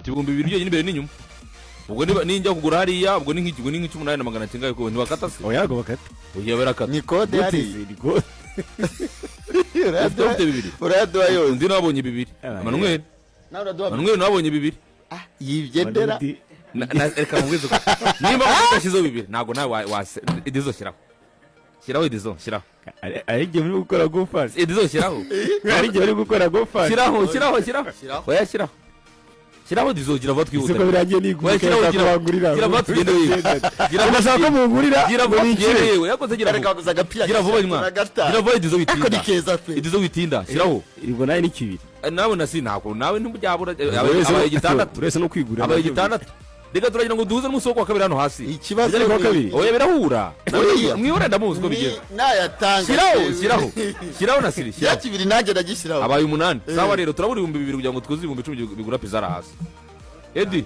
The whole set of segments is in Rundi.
Mfite 2000 byonyine imbere n'inyuma. Ubwo niba ninjya kugura hariya, ubwo ni nk'iki, ubwo ni nk'icy'umunani na magana cyenda, kuko ntibakata se? Oya, ntabwo bakata. Oya, barakata. Ni kode hariya. Ni kode. Ufite bibiri. Urayaduha yose. Undi nawe abonye bibiri. Manuel. Nawe uraduha. Manuel nawe abonye bibiri. Yibye ndera. Reka mubwize ukuri, nimba udashyizeho bibiri, ntabwo nawe wase. Edizo, shyiraho, shyiraho, Edizo, shyiraho. Ari igihe muri gukora gofani. Edizo, shyiraho. Ari igihe bari gukora gofani. Shyiraho, shyiraho, shyiraho. Shyiraho. Oya, shyiraho, shyiraho, Edizo, gira vuba. Isoko Twihuta. birangiye. Oya, Niguka. shyiraho, gira Kubangurira. Gira vuba tugende wewe, gira vuba. Urashaka ko mungurira? Gira vuba Ngo tugende nishyure. yewe, yakoze, gira Reka vuba. baguze agapira. Gira vuba nywa. Turagata. Gira vuba, Edizo. Ariko ni Witinda. keza pe. Edizo, witinda, shyiraho. Ubwo nawe ni kibiri. Nawe nasi ntabwo nawe ntibyabura, abaye gitandatu. Uretse no kwigurira. Abaye gitandatu. Reka turagira ngo duhuze n'umunsi wo kuwa kabiri hano hasi. Ikibazo Bijyanye kuwa kabiri? Oya, birahura. Oya. Mwihora, ndamuzi uko ni bigenda. Nayatanga. Shyiraho, shyiraho, shyiraho na siri. Ya Shyiraho. kibiri nanjye ndagishyiraho. Abaye umunani. Sawa rero, turabura 2000 kugira ngo twuzuze 10,000 bigura pizza hasi. Edi,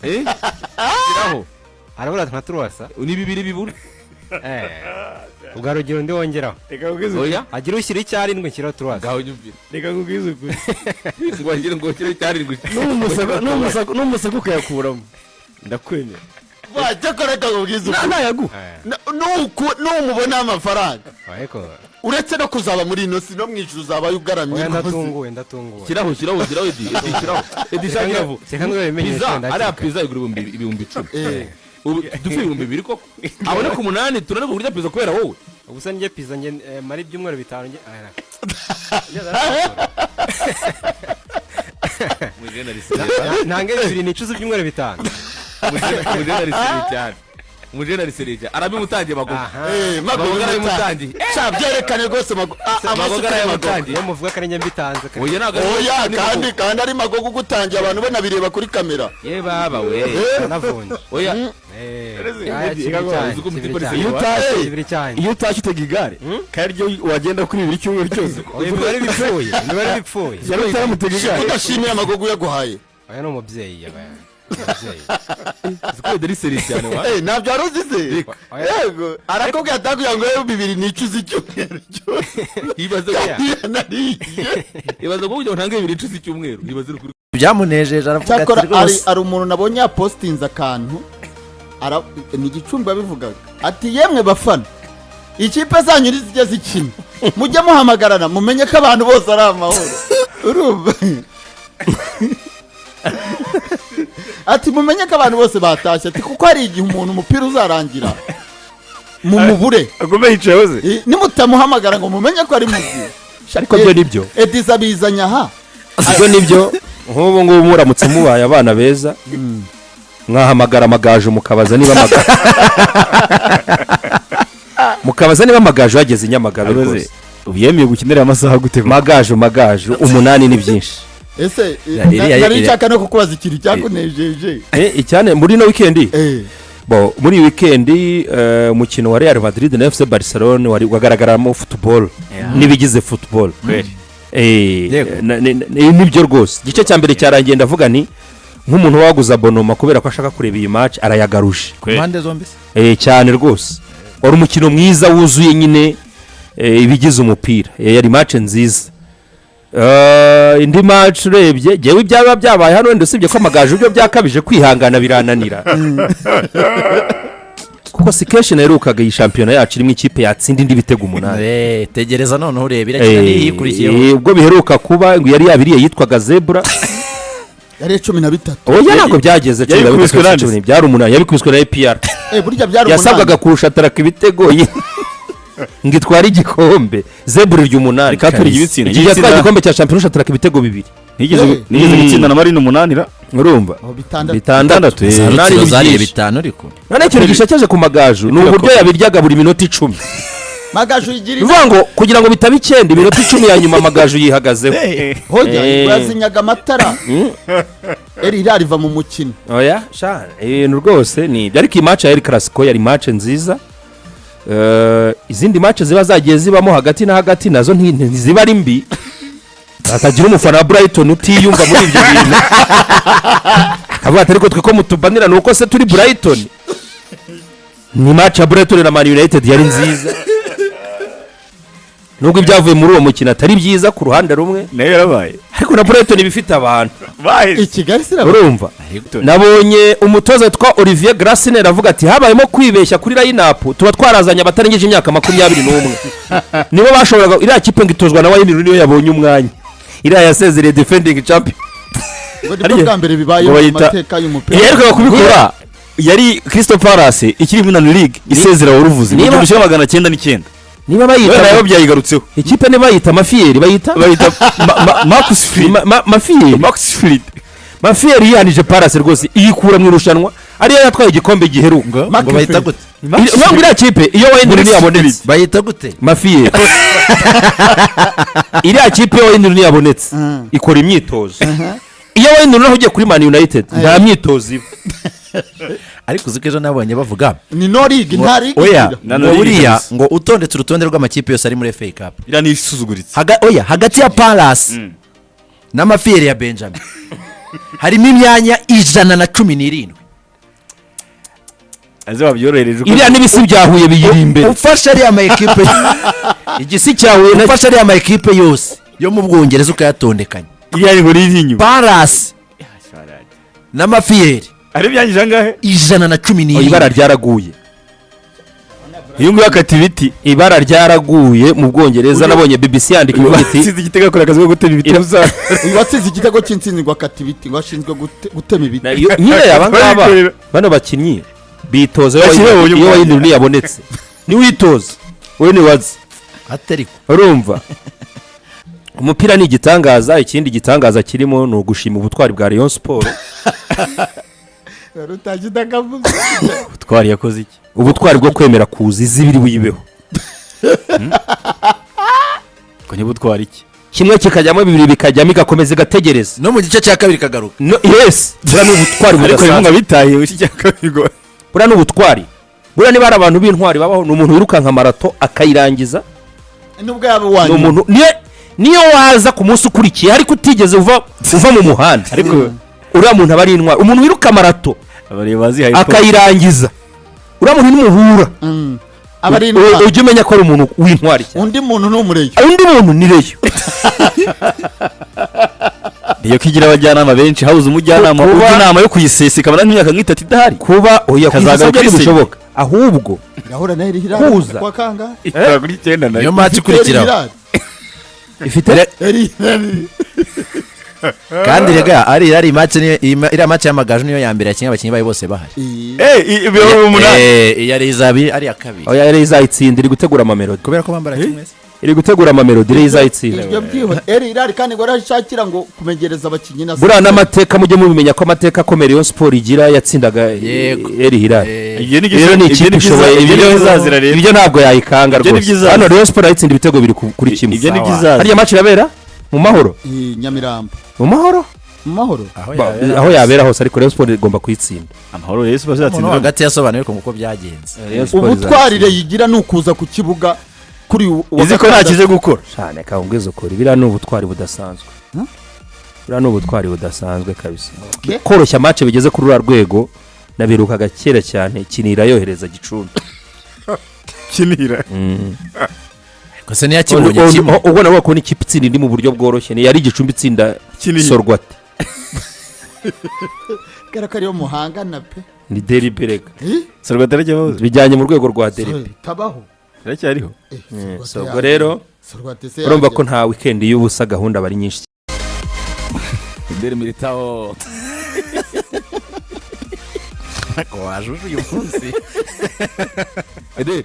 eh, shyiraho. Arabura nka turuwasa. Ni bibiri bibura. Ubwo rugero undi wongeraho. Reka nkubwize ukuri. Oya. Agira ushyira icyarindwi, nshyiraho turuwasa. Ngaho nyumvire. Reka nkubwize ukuri. Ngo ngire ngo kire cyarindwi. N'umusaka ukayakuramo, ndakwemera. Wajya ko reka nkubwize ukuri. Nayaguha. Numubona amafaranga, Ariko uretse no kuzaba muri ino si, no mu ijuru uzabayo ugaramye oya. rwose. Ndatunguwe, ndatunguwe. Shyiraho, shyiraho, shyiraho, Edi, Edi, shyiraho, Edi, shyiraho vuba. Reka ngo bimenyeshe. Pizza Ndakeka. ariya pizza igura 10,000. Ubu dufite 2000 koko, aboneka umunani, tunanirwa kurya pizza kubera wowe. Ubusa njye pizza njye mara ibyumweru 5 njye Mujene arisereye. Ntange bibiri nicuza ibyumweru 5. Mujene arisereye cyane, mujene arisereye cyane, arabimutangiye Magogo. Aha. Magogo. Magogo arabimutangiye. Sha, byerekane rwose Magogo amasuka y'amagogo. arabimutangiye. Iyo muvuga ko ari njye mbitanze. Oya, ntabwo ari Oya. ni Kandi Magogo. kandi ari Magogo ugutangiye, abantu banabireba kuri kamera. Ye baba we. Navunje. Oya. Kibiri Uzi ko cyane. umutima Kibiri ari cyane. Iyo utashye Kibiri cyane. Iyo utashye utega igare, kandi iryo wagenda kuri bibiri icyumweru cyose. Oya, imibare bipfuye, imibare bipfuye. Yari utaramutega igare. Udashimiye Amagogo yaguhaye. Oya, ni umubyeyi, yabaye umubyeyi. Uzi ko ari seriye cyane wa. Ntabyo wari uzi se? Oya. Yego, arakubwira atakugira ngo yewe bibiri nicuze icyumweru cyose. Ibaze. Yanariye. Ibaze ko kugira ngo ntange bibiri inshuro icyumweru, ibaze uri kuri. Byamunejeje, aravuga ati Cyakora ari rwose. Hari umuntu nabonye yapositinze akantu, ni Gicumbi yabivugaga, ati: "Yemwe bafana, ikipe zanyu ntizijya zikina, mujye muhamagarana mumenye ko abantu bose ari amahoro." Urumva, ati: "Mumenye ko abantu bose batashye," ati: "Kuko hari igihe umuntu umupira uzarangira mumubure." Agume yicaye hose. Nimutamuhamagara ngo mumenye ko ari muzima. Ariko byo nibyo. Ediza abizanye aha. Ibyo nibyo. Nk'ubu ngubu muramutse mubaye abana beza, mwahamagara Amagaju, mukabaza niba Amagaju yageze i Nyamagabe. Abaze. Rwose. Ubu yemeye gukinira amasaha gute koko? Magaju umunani ni byinshi. Ese nari nshaka no kukubaza ikintu cyakunejeje. Icyane muri ino wikendi? Eh. Bo muri iyi wikendi, umukino wa Real Madrid na FC Barcelone wari wagaragaramo football n'ibigize football. Yego. Nibyo rwose. Igice cya mbere cyarangiye ndavuga ni nk'umuntu waguze abonnement kubera ko ashaka kureba iyi match, arayagaruje. Impande zombi se? Cyane rwose, wari umukino mwiza wuzuye nyine, ibigize umupira. Yari match nziza. Indi match urebye ngewe ibyaba byabaye hano, wenda usibye ko Amagaju byo byakabije, kwihangana birananira, kuko si kenshi naherukaga iyi shampiyona yacu irimo ikipe yatsinda indi ibitego umunani. Tegereza noneho urebe irakina n'iyikurikiyeho. Ubwo biheruka kuba ngo yari yabiriye yitwaga Zebra. Yari 13. Oya, ntabwo byageze cumi na Yabikubiswe bitatu nande? cumi, byari umunani. Yabikubiswe na APR. Burya byari Yasabwaga umunani. kurusha Taraka ibitego ngo itware igikombe. Zebra irya umunani. Reka turi ibitsinda. Igihe yatwaye igikombe cya shampiyona, urusha Taraka ibitego bibiri. Nigeze nigeze gutsinda na Marine umunani ra. Urumva? Oh, bitandatu. Bitandatu. Bitandatu. Umunani Rutsiro ni zariye byinshi. bitanu ariko. Noneho ikintu gishakeje ku Magaju ni uburyo yabiryaga buri minota 10. Magaju igira Ni ukuvuga ngo kugira ngo bitaba icyenda, iminota 10 ya nyuma Amagaju yihagazeho. Hojya yazinyaga amatara, eri irariva mu mukino. Oya sha, ibintu rwose ni ibyo. Ariko iyi match ya El Clasico yari match nziza. Izindi match ziba zagiye zibamo hagati na hagati nazo ntiziba ari mbi. Hatagira umufana wa Brighton utiyumva muri ibyo bintu akavuga ati: "Ariko twe ko mutubanira, ni uko se turi Brighton?" Ni match ya Brighton na Man United yari nziza. Nubwo ibyavuye muri uwo mukino atari byiza ku ruhande rumwe, Nayo yarabaye. ariko na Brighton iba ifite abantu. Baheze. I Kigali siraba. Urumva, nabonye umutoza witwa Olivier Glasner avuga ati: "Habayemo kwibeshya kuri line-up, tuba twarazanye abatarengeje imyaka 21 nibo bashoboraga." Iriya kipe ngo itozwa na Wayne Rooney, niyo yabonye umwanya, iriya yasezereye defending champion. Ngo nibwo bwa mbere bibaye Ngo mu mateka y'umupira. Yaherukaga kubikora yari Crystal Palace ikiri muri Non League, isezera waruvuze mu 1909. Niba Wenda bayita nayo byayigarutseho. Ikipe niba bayita mafiyeri, bayita Bayita Marcus Fried. Mafiyeri. Marcus Fried. Mafiyeri yihanije Palace rwose, iyikura mu irushanwa ariyo yatwaye igikombe giheruka. Ngo bayita gute? Ngo iriya kipe iyo Wayne Rooney yabonetse Bayita gute? Mafiyeri. Iriya kipe iyo Wayne Rooney yabonetse ikora imyitozo. Iyo Wayne Rooney ugiye kuri Man United, nta myitozo iba. Ariko uzi ko ejo nabonye bavuga Ni no league, nta league oya igira. Na ngo no league buriya kabisa. ngo utondetse urutonde rw'amakipe yose ari muri FA Cup, Iriya ni isuzuguritse. Oya, hagati ya Palace n'amafiyeri ya Benjamin harimo imyanya 117. Aze babyorohereje uko. Iriya n'ibisi bya Huye biyiri imbere. Ufashe ariya ma ekipe Igisi cya Huye ufashe ariya ma ekipe yose yo mu Bwongereza ukayatondekanya, Iriya ni ngo iri inyuma. Palace n'amafiyeri Ari byangije angahe? 117. Ibara ryaraguye. Iyo nguyu akata ibiti. Ibara ryaraguye mu Bwongereza. Nabonye BBC yandika ivuga iti Watsinze igitego akora akazi ko gutema ibiti. Uyu watsinze igitego cy'intsinzi ngo akata ibiti, ngo ashinzwe gutema ibiti. Nyine aba ngaba Babikorera. bano bakinnyi bitoza iyo Bakinnyi babonye iyo umwanya. Wayne Rooney yabonetse niwitoza wowe niwaze. Atari Urumva, umupira ni igitangaza. Ikindi gitangaza kirimo ni ugushima ubutwari bwa Rayon Sport. Rutangira akavuze. Twari yakoze iki? Ubutwari bwo kwemera kuza izibiri wibeho. Ko niba utwara iki? Kimwe kikajyamo, bibiri bikajyamo, igakomeza igategereza. No mu gice cya kabiri kagaruka. No, yes, buriya ni ubutwari Ariko bimwe budasanzwe. bitahiwe iki cya kabiri ngo Buriya ni ubutwari. Buriya niba hari abantu b'intwari babaho, ni umuntu wirukanka marato akayirangiza. Nubwo yaba Ni uwanyu. umuntu niyo waza ku munsi ukurikiye ariko utigeze uva mu muhanda, Ariko uriya muntu aba ari intwari. Umuntu wiruka marato abareba bazihaye ko akayirangiza, uriya muntu nimuhura Aba ari intwari. Ujye umenya ko ari umuntu w'intwari cyane. Undi muntu ni umureyo. Undi muntu ni Rayon. Niyo ko igira abajyanama benshi, habuze umujyanama ujya inama yo kuyisesa ikabona nk'imyaka nk'itatu idahari. Kuba oya Kazagaruka kuzagaruka kuri ntibishoboka ahubwo Irahura na Al Hilal Kuza. kwa kangahe? Ikora kuri icyenda nayo. Niyo match ikurikiraho. Ifite Al Hilal. Kandi rega ari match niyo, iriya match y'Amagaju niyo ya mbere yakinnye abakinnyi bayo bose bahari. Eh, 8,000. Eh, yari izaba ari iya kabiri. Oya, yari izayitsinda, iri gutegura amamelodi. Kubera ko bambara kimwe se? Iri gutegura amamelodi, iri izayitsinda. Ibyo byiho Al Hilal kandi ngo arashakira ngo kumenyereza abakinnyi na Buriya n'amateka mujye mubimenya ko amateka akomeye Rayon Sport igira yatsindaga Yego. Al Hilal. Ibyo ni Rero ni ibyo ikipe ni ishoboye. ibyo Ibyo ni bizazira rero. Ibyo ntabwo yayikanga Ibyo ni rwose. byizaza. Hano Rayon Sport yayitsinda ibitego biri kuri kimwe. Ibyo ni byizaza. Hariya match irabera mu Mahoro. Nyamirambo. Mu Mahoro. Mu Mahoro. Aho yabera hose, ariko Rayon Sport igomba kuyitsinda. Amahoro rero Umuntu bazatsinda. hagati yasobanuye ko uko byagenze. Rayon Sport Ubutwarire yigira ni ukuza ku kibuga kuri uyu wa Izi ko nta gatandatu. kize gukora. Cyane kangwiza ukuri, biriya ni ubutwari budasanzwe. Buriya ni ubutwari budasanzwe kabisa. Okay. Koroshya match bigeze kuri ruriya rwego nabirukaga kera cyane Kinira yohereza Gicumbi. Kinira. Gusa ntiyakibonye kimwe. Ubwo nawe kubona ikipe itsinda indi mu buryo bworoshye ni yari Gicumbi itsinda Kinira. Sorwate. Kubera ko ariyo muhangana pe. Ni derby rega. Eh? Sorwate aracyabaho? Bijyanye mu rwego rwa derby. Tabaho. Aracyariho. Eh, Sorwate So ubwo yaje. rero Sorwate se urumva yaje. ko nta weekend y'ubusa, gahunda aba ari nyinshi. Imbere Militao. Wajuje uyu munsi. Eder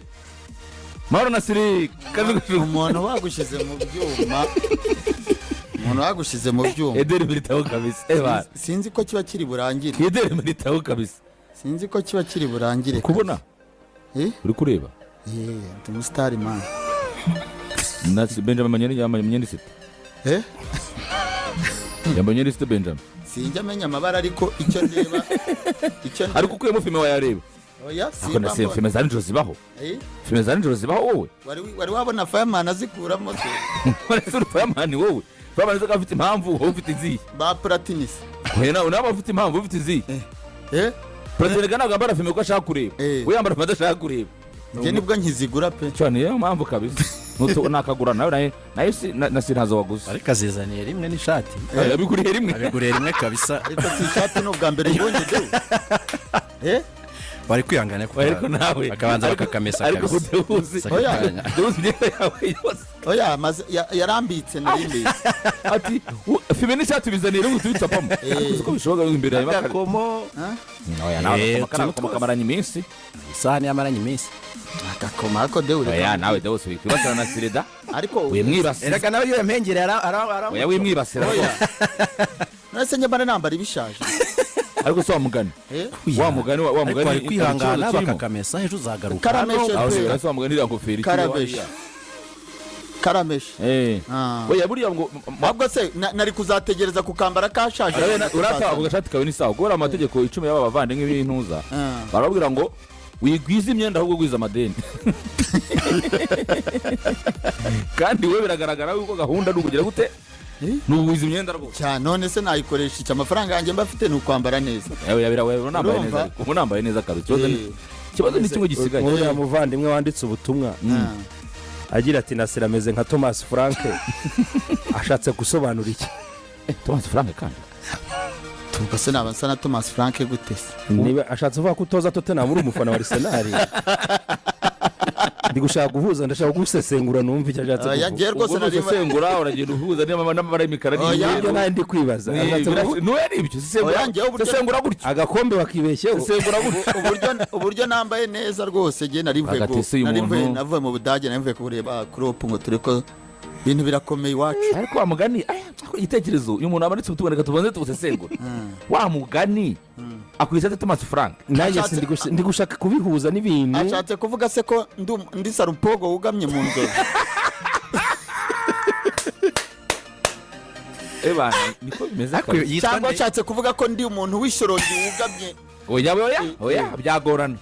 Mahoro Nasiri kajugujugu. Umuntu bagushyize mu byuma, umuntu bagushyize mu byuma. Eder Militao kabisa eba. Sinzi ko kiba kiri burangire. Eder Militao kabisa. Sinzi ko kiba kiri burangire. Kubona Eh? uri kureba. Eh, ndi umusitari man. Nasi Benjamin Manyeni yambaye imyenda isite. Eh? Yambaye imyenda isite Benjamin. Sinjya amenya amabara, ariko icyo ndeba, icyo ndeba. Ariko ukuyemo fumé wayareba? Oya. Ariko Simba nasi mbona. Fumé za nijoro zibaho? Eh? Fumé za nijoro zibaho wowe? Wari wabona fireman azikuramo se? Ese uri fireman wowe? Fireman ko afite impamvu, wowe ufite izihe? Ba Platinisi. Oya, nawe afite impamvu, wowe ufite izihe? Eh. Platini ntabwo yambara fumé ko ashaka kureba. Eh. We yambara fumé adashaka kureba. Njye nibwo nkizigura pe. Cyane, niyo mpamvu kabisa. Nakagura nawe nayo na sintazo waguze. Ariko azizaniye rimwe n'ishati. Yabiguriye rimwe. Abiguriye rimwe kabisa. Ariko si ishati, ni ubwa mbere mbonye de, eh. Bari kwihangana kuko Ariko nawe bakabanza bakakamesa ariko kabisa. Dewuzi Oya. Akanya. Dewuzi imyenda yawe yose. Oya, maze yarambitse, narimbitse. Ati fime n'ishati bizaniye rimwe tubicapamo. Eh. Uzi ko bishoboka imbere yawe Agakomo. Oya, nawe Eh, agakoma kariya utuntu gakoma twose. kamaranye iminsi. Isahani yamaranye iminsi. Agakoma ako de Oya. ureka. Nawe Dewuzi wikwibasira na Sireda. Ariko wimwibasira. Erega nawe iyo yampengere Oya, wimwibasira. Oya. None njye mbana nambara ibishaje? Ariko si wa mugani. Eh? Wa mugani wa Ariko mugani bari kwihangana ikibazo kirimo. bakakamesa, ejo uzagaruka. Karameshe Aho pe. se wa mugani iriya ngofero ikiriho Karameshe. hariya. Karameshe. Eh. Ah. Oya, buriya ngo Ahubwo se nari kuzategereza kukambara kashaje. Urata ako gashati kawe ni sawa, kubera amategeko 10 y'aba bavandimwe b'intuza. Ah. Barababwira ngo wigwize imyenda, ahubwo gwiza amadeni. Kandi we biragaragara yuko gahunda ni ukugira gute? Ni ukugwiza imyenda rwose. Cyane. None se nayikoresha iki? Amafaranga yanjye mba afite ni ukwambara neza. Yawe yabira wewe nambaye neza. Urumva? Ariko ubu nambaye neza kabisa. Ikibazo ni Eh. ikibazo ni kimwe gisigaye. Uriya muvandimwe wanditse ubutumwa Ah. agira ati "Nasira ameze nka Thomas Frank", ashatse gusobanura iki? Thomas Frank kandi? Ubwo se naba nsa na Thomas Frank gute se? Niba ashatse kuvuga ko utoza Tottenham uri umufana wa Arsenal, ndi gushaka guhuza, ndashaka gusesengura numva icyo ashatse Oya, kuvuga. njye rwose Ubwo nari nusesengura uragenda uhuza n'amabara y'imikara. Oya. Nibyo nawe ndi kwibaza. Ashatse kuvuga- Nuwe ari ibyo. Oya, njyewe uburyo- Sesengura gutyo. Agakombe bakibeshyeho. Sesengura gutyo. Uburyo nambaye neza rwose, njye nari mvuye Hagati se uyu nari mvuye muntu- navuye mu Budage, nari mvuye kureba Klopp ngo turi ko ibintu birakomeye iwacu. Ariko wa mugani aya, ariko igitekerezo uyu muntu amanitse ubutumwa, reka tubanze tubusesengure. Wa mugani akwisa ate Thomas Frank? Nanjye ndi gushaka kubihuza n'ibintu. Ashatse kuvuga se ko ndi sarupogo wugamye mu nzozi? Eba niko bimeze Ariko kabisa. yitwa Cyangwa nde? ashatse kuvuga ko ndi umuntu w'ishyorongi wugamye? Oya, oya, oya, byagorana.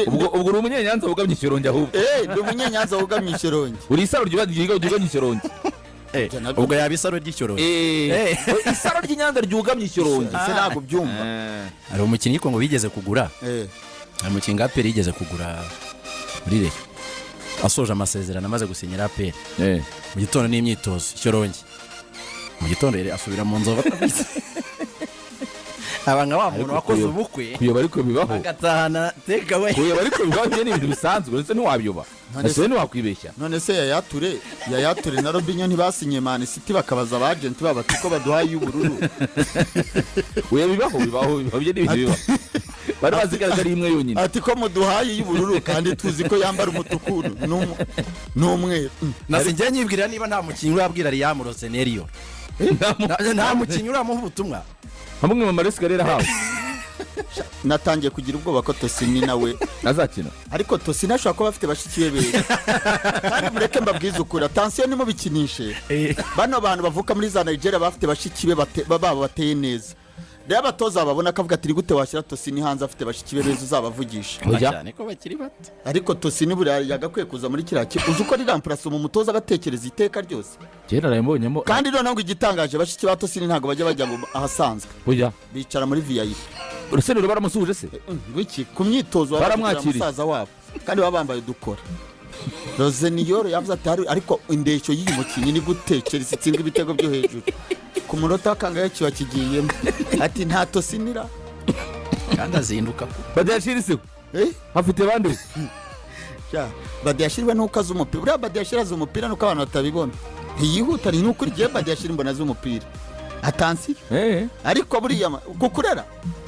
Ubwo uri umunyenyanza wugamye ikirongi ahubwo. Eh, ndi umunyenyanza wugamye ishyorongi. Uri isaro ryugamye ikirongi. Eh, ubwo yaba isaro ry'icyorongi. Eh, isaro ry'inyanza ryugamye ikirongi. Ese ntabwo byumva? Hari umukinnyi ngo bigeze kugura. Eh. Hari umukinnyi APR yigeze kugura muri Rayon, asoje amasezerano, amaze gusinyira APR, Eh. mu gitondo n'imyitozo ishyorongi, mu gitondo yari asubira mu nzovu atabizi, aba nka wa muntu Ariko wakoze ubukwe kuyoba ariko bibaho. agatahana take away. Kuyoba ariko bibaho, ibyo ni ibintu bisanzwe, ndetse ntiwabiyoba. None Ese ntiwakwibeshya? None se Yaya Toure na Robinho ntibasinye Man City, bakabaza abagenti babo bati ko baduhaye iy'ubururu? Oya, bibaho, bibaho, bibaho, ibyo ni ibintu bibaho. Bari bazi ko ari imwe yonyine. Ati ko muduhaye iy'ubururu kandi tuzi ko yambara umutuku n'umweru. Nasi njye nyibwira niba nta mukinnyi urabwira Liam Rosenior, nta mukinnyi uramuha ubutumwa. Nka mumwe mu maresika rero ahawe. Natangiye kugira ubwoba ko Tosini nawe azakina. Ariko Tosini ashobora kuba afite bashiki be beza. Kandi mureke mbabwize ukuri, attention, nimubikinishe. Bano bantu bavuka muri za Nigeria bafite bashiki be babo bateye neza. Rero abatoza babona akavuga ati: "Gute washyira Tosini hanze afite bashiki be beza?" Uzabavugisha. Oya. Cyane ko bakiri bato. Ariko Tosini buriya yagakwiye kuza muri kiriya kigo. Uzi uko ari remplaçant mu mutoza abatekereza iteka ryose? Kera narayibonyemo. Kandi noneho ngo igitangaje, bashiki ba Tosini ntabwo bajya mu ahasanzwe. Oya. Bicara muri VIP. Urusengero baramusuhuje se? Wiki ku myitozo baba Baramwakiriye. musaza wabo, kandi baba bambaye udukora. Rosenior yavuze ati: "Ariko indeshyo y'uyu mukinnyi ni gute Chelsea itsindwa ibitego byo hejuru ku munota wa kangahe kiba kigiyemo?" Ati nta Tosinira. Kandi azinduka. Badiyashiri se? Eh. Hafite bande? Sha, Badiyashiri we nuko azi umupira. Buriya Badiyashiri azi umupira, nuko abantu batabibona. Ntiyihuta, ni ukuri igihe Badiyashiri mbona azi umupira, attention. Eh. Ariko buriya kukurera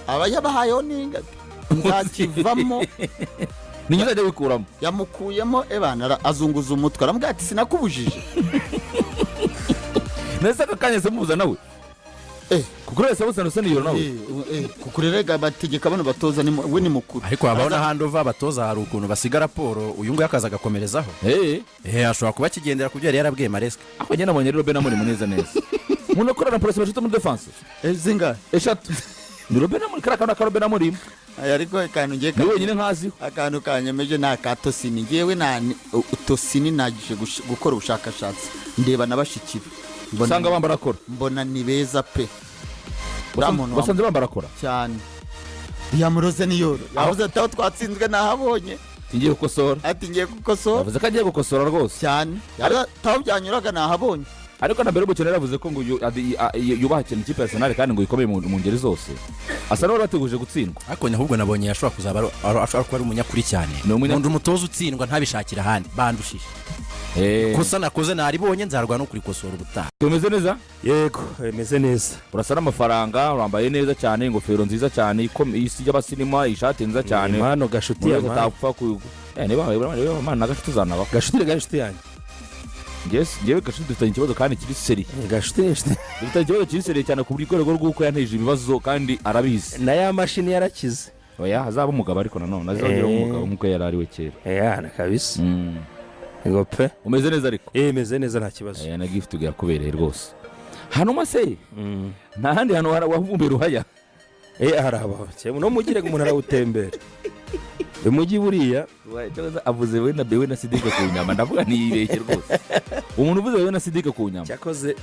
aba yabahayeho n'ingati nzakivamo. Ni uzajya wikuramo. Yamukuyemo ebana, azunguza umutwe, aramubwira ati: "Sinakubujije." Ndetse aka kanya se muhuza nawe? Eh. Kuko wese abuzana Rosenior nawe. Eh, kukurerega bategeka bano batoza we ni mukuru. Ariko habaho n'ahandi uva abatoza, hari ukuntu basiga raporo, uyu nguyu akaza agakomerezaho. Eh. Eh, ashobora kuba akigendera ku byo yari yarabwiye Maresca. Ako njye nabonye rero Ruben Amorim neza neza umuntu akorana remplacement eshatu muri defense. Eh, zingahe? Eshatu ni Ruben Amorim, kariya kantu ka Ruben Amorim. Aya, ariko akantu ngiye Ni wenyine nkaziho. Akantu kanyemeje ni aka Tosini. Ngewe na Tosini nagije gukora ubushakashatsi, ndeba na bashiki be. Usanga bambara akora. Mbona ni beza pe. Uriya muntu Basanze bambara akora. Cyane. Liam Rosenior yavuze ati: "Aho twatsinzwe nahabonye." Ngiye gukosora. Ati ngiye gukosora. Yavuze ko agiye gukosora rwose. Cyane, ataho byanyuraga nahabonye. Ariko na mbere y'umukino yaravuze ko ngo yubaha cyane ikipe ya Arsenal kandi ngo ikomeye mu ngeri zose, asa n'uwari wateguje gutsindwa. Ariko ahubwo nabonye ashobora kuzaba ashobora kuba ari umunyakuri cyane. Ni Nkunda umutoza utsindwa ntabishakire ahandi bandushije. Kosa nakoze naribonye, nzarwana no kurikosora ubutaha. Tumeze neza? Yego, imeze neza. Urasa n'amafaranga, wambaye neza cyane, ingofero nziza cyane isi y'abasinima, ishati nziza cyane. Impano Gashuti Umuntu wese yampaye. atapfa ku niba impano na Gashuti uzanabaho. Gashuti rega inshuti yanjye. Njyewe Gashuti dufitanye ikibazo kandi kiri sérieux. Gashuti ni inshuti. Dufitanye ikibazo kiri sérieux cyane ku rwego rw'uko yanteje ibibazo kandi arabizi. Na ya mashini yarakize. Oya, azaba umugabo, ariko nanone azongera umugabo nk'uko yari ari we kera. Yana kabisa ngo pe. Umeze neza ariko? Imeze neza, nta kibazo. Aya na gift yakubereye rwose. Hanyuma se nta handi hantu wavumbuye ruhaya? Harabaho no mujyi rega, umuntu arawutembera umujyi buriya. Avuze we na Sidike ku nyama, ndavuga ntiyibeshye rwose, umuntu uvuze we na Sidike ku nyama. Cyakoze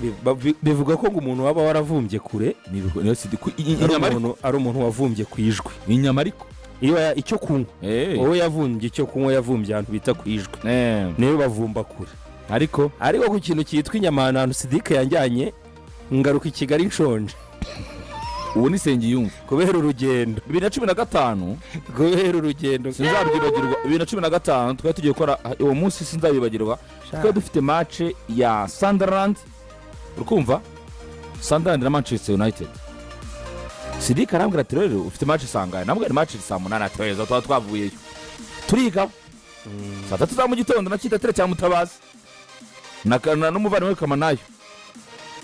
bivuga ko ngo umuntu waba waravumbye kure Niyo Sidike ari inyama ariko. umuntu, ari umuntu wavumbye ku ijwi. Inyama ariko. Iyo icyo kunywa. Wowe yavumbye icyo kunywa, yavumbye ahantu bita ku ijwi. Niyo bavumba kure. Ariko Ariko ku kintu cyitwa inyama, ahantu Sidike yanjyanye ngaruka i Kigali nshonje. Ubu ni Nsengiyumva. Kubera urugendo. 2015. Kubera urugendo. Sinzabyibagirwa, 2015 twari tugiye gukora uwo munsi, sinzabibagirwa, twari dufite match ya Sunderland, urikumva, Sunderland na Manchester United. Sidike arambwira ati: "Rero ufite match sangane?" Namubwira match saa 8. Ati: "Oya, tuba twavuyeyo turiga saa 3 za mu gitondo na Kitatire cya Mutabazi n'umuvandimwe Kamanayo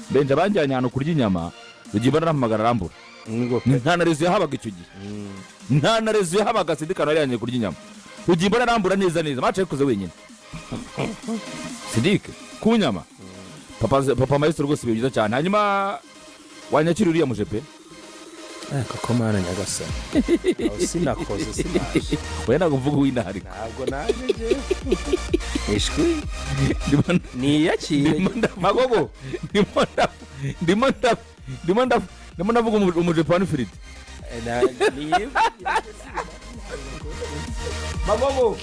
Benja banjyanye ahantu kurya inyama." Rugiye narampamagara arambura. Ngo pe. Nta na réseau yahabaga icyo gihe, nta na réseau yahabaga. Sidike yari yanjye kurya inyama, Rugiye arambura neza neza. Match yayikoze wenyine Sidike ku nyama. Papa, papa maestro rwose, ibihe byiza cyane. Hanyuma wanyakira uriya mujepe? Koko mana nyagasani, aho sinakoze sinaje. Oya, ntabwo mvuga uw'intariko. Ntabwo naje njyewe, ishwi niyakire magogo. Ndimo ndavuga umujepe wa Nifiridi. Magogo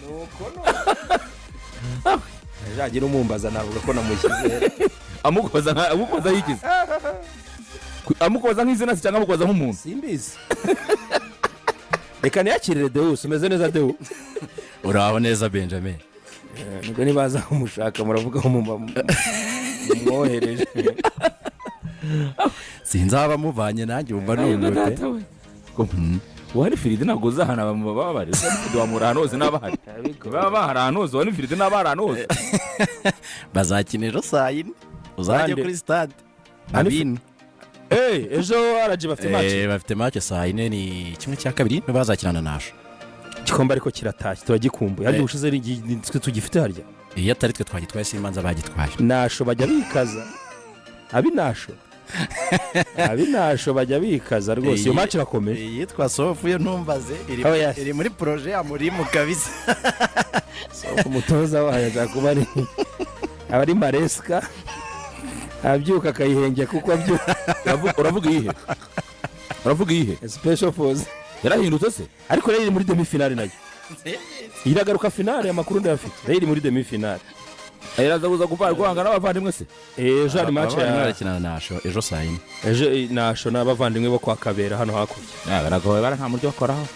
nuko no azagira umumbaza navuga ko namushyize. Amukubaza yikize, amukubaza nk'izina se cyangwa amukubaza nk'umuntu? Simbizi, reka niyakirire Deus. Umeze neza, Deu? Uraho neza, Benjamin. Nubwo nibaza kumushaka muravuga ko mumwohereje. Sinzaba muvanye nanjye, wumva numiwe pe. Uwa Firidi ntabwo uzahana baba bari wamura ahantu hose n'abahari baba bahari ahantu hose, uwa Firidi n'abahari ahantu hose. Bazakina ejo saa 4, uzajye Bande? kuri stade Ani abini. Ejo araje bafite match. Bafite match saa 4, ni 1/2, nibo bazakinana nasho. Igikombe ariko kiratashye, turagikumbuye harya. Ubushize ni twe tugifite harya. Iyo atari twe twagitwaye simanza bagitwaye. Nasho bajya bikaza, abinasho abinasho bajya bikaza rwose, iyo match irakomeye. Iyitwa Sofu yo ntumbaze iri, Oh, yes. iri muri projet ya Murimu kabisa. Umutoza wayo ashaka kuba ari aba ari Maresca, abyuka akayihengeka kuko abyuka. Uravuga iyihe? Uravuga iyihe? Special Force. Yarahindutse se? Ariko rero iri muri demi finale nayo iragaruka finale, amakuru ndayafite, rero iri muri demi finale. Iraza kuza guhanga n'abavandimwe se? Ejo hari match Abavandimwe ya barakina na Nasho ejo saa 4. Ejo Nasho n'abavandimwe bo kwa Kabera hano hakurya. Baragowe bara nta muryo bakoraho.